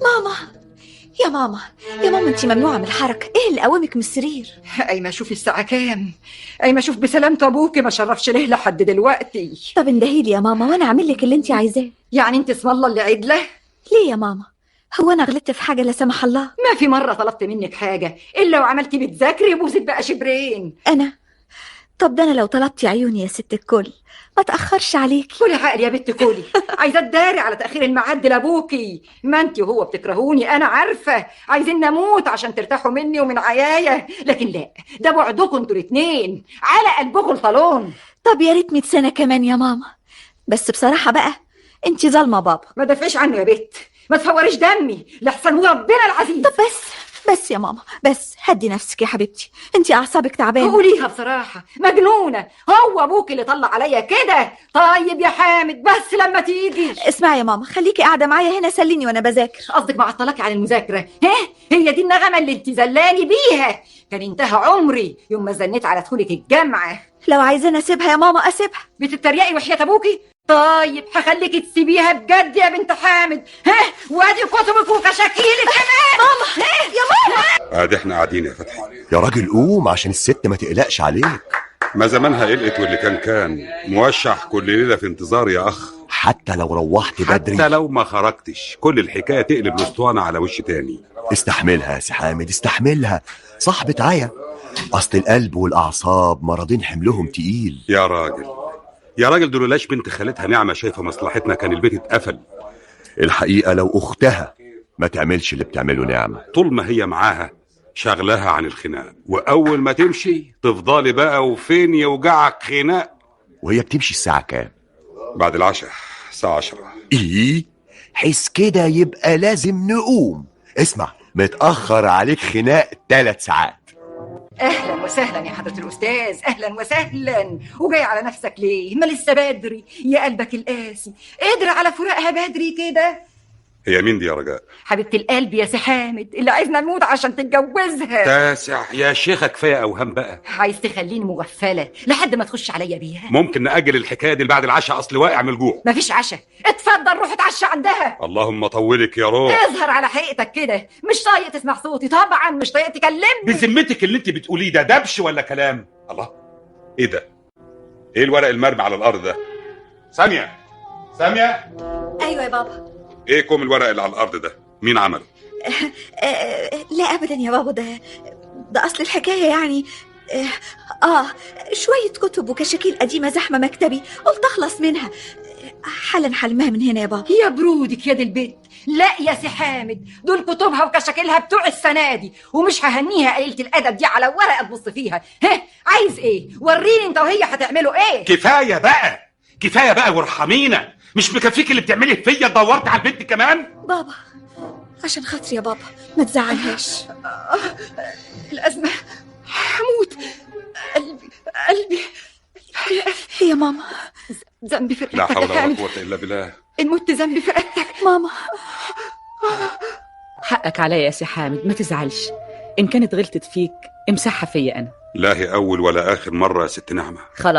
ماما، يا ماما، يا ماما، انت ممنوعة من الحركة. ايه اللي قومك من السرير؟ ايما شوفي الساعة كام. ايما شوف بسلامة ابوكي ما شرفش ليه لحد دلوقتي. طب اندهيلي يا ماما وانا اعمل لك اللي انت عايزاه. يعني انت اسم الله اللي عدله؟ ليه يا ماما؟ هو انا غلطت في حاجة لا سمح الله؟ ما في مرة طلبت منك حاجة الا وعملتي بتذاكري وبوزت بقى شبرين. انا؟ طب ده انا لو طلبتي عيوني يا ست الكل ما تاخرش عليكي. كلي عقل يا بنت كلي. عايزه تداري على تاخير الميعاد لابوكي. ما انت وهو بتكرهوني انا عارفه، عايزين نموت عشان ترتاحوا مني ومن عيايا، لكن لا، ده بعدكم انتوا الاثنين على قلبكم الطالون. طب يا ريت 100 سنة كمان يا ماما، بس بصراحة بقى انت ظالمه بابا. ما دافعيش عنه يا بت، ما تفوريش دمي لحسن وربنا العزيز. طب بس يا ماما، بس هدي نفسك يا حبيبتي، انت اعصابك تعبانة. قوليها بصراحة، مجنونة. هو ابوك اللي طلع عليا كده. طيب يا حامد بس لما تيجي. اسمعي يا ماما، خليكي قاعدة معايا هنا، سليني وانا بذاكر. قصدك معطلك عن المذاكرة؟ ها، هي دي النغمة اللي انت زلاني بيها. كان انتهى عمري يوم ما زنيت على دخولك الجامعة. لو عايزاني اسيبها يا ماما اسيبها. بتتريقي وحياه ابوكي؟ طيب هخليكي تسيبيها بجد يا بنت حامد. ها، وادي كتبك وكشاكيلك كمان. ماما، يا ماما. ادي احنا قاعدين يا فتحي. يا راجل قوم عشان الست ما تقلقش عليك. ما زمانها قلقت واللي كان موشح كل ليلة في انتظار يا اخ. حتى لو روحت بدري، حتى لو ما خرجتش، كل الحكاية تقلب الاسطوانة على وش تاني. استحملها يا سي حامد، استحملها. صاحبة عيا، اصل القلب والاعصاب مرضين حملهم تقيل. يا راجل يا راجل، دولولاش بنت خالتها نعمه شايفه مصلحتنا كان البيت اتقفل. الحقيقة لو اختها ما تعملش اللي بتعمله نعمه. طول ما هي معاها شغلها عن الخناق، واول ما تمشي تفضلي بقى وفين يوجعك خناق. وهي بتمشي الساعة كام؟ بعد العشاء الساعة 10. ايه حس كده، يبقى لازم نقوم. اسمع، متاخر عليك خناق 3 ساعات. اهلا وسهلا يا حضرة الاستاذ، اهلا وسهلا. وجاي على نفسك ليه؟ ما لسه بدري يا قلبك القاسي، قدر على فراقها بدري كده. هي مين دي يا رجاء؟ حبيبه القلب يا سي حامد، اللي عايزنا نموت عشان تتجوزها. تاسع يا شيخه، كفاية اوهام بقى. عايز تخليني مغفله لحد ما تخش عليا بيها؟ ممكن ناجل الحكاية دي بعد العشاء، اصل واقع من الجوع. مفيش عشاء، اتفضل روح اتعشى عندها. اللهم طولك يا روح. اظهر على حقيقتك كده، مش طايق تسمع صوتي طبعا، مش طايق تكلمني. بذمتك اللي انت بتقوليه ده دبش ولا كلام؟ الله، ايه ده؟ ايه الورق المرمي على الارض ده؟ سامية، سامية. ايوه يا بابا. ايه كوم الورق اللي على الارض ده؟ مين عمله؟ لا ابدا يا بابا، ده اصل الحكاية يعني شوية كتب وكشاكيل قديمة زحمة مكتبي، قلت اخلص منها. حالا حلمها من هنا يا بابا. يا برودك يا دي البيت. لا يا سي حامد، دول كتبها وكشاكيلها بتوع السنة دي، ومش ههنيها قليله الادب دي على ورقة تبص فيها. ها، عايز ايه؟ وريني انت وهي هتعملوا ايه. كفاية بقى، كفاية بقى وارحمينا. مش مكفيك اللي بتعمليه فيا، دورت على البنت كمان؟ بابا عشان خاطري يا بابا ما تزعلهاش. الازمة هموت، قلبي قلبي يا ماما. ذنبي في رقبتك. لا حول ولا قوة الا بالله. ان مت ذنبي في رقبتك ماما. حقك عليا يا سي حامد، ما تزعلش. ان كانت غلطت فيك امسحها فيا انا. لا هي اول ولا اخر مرة يا ست نعمه. خلاص.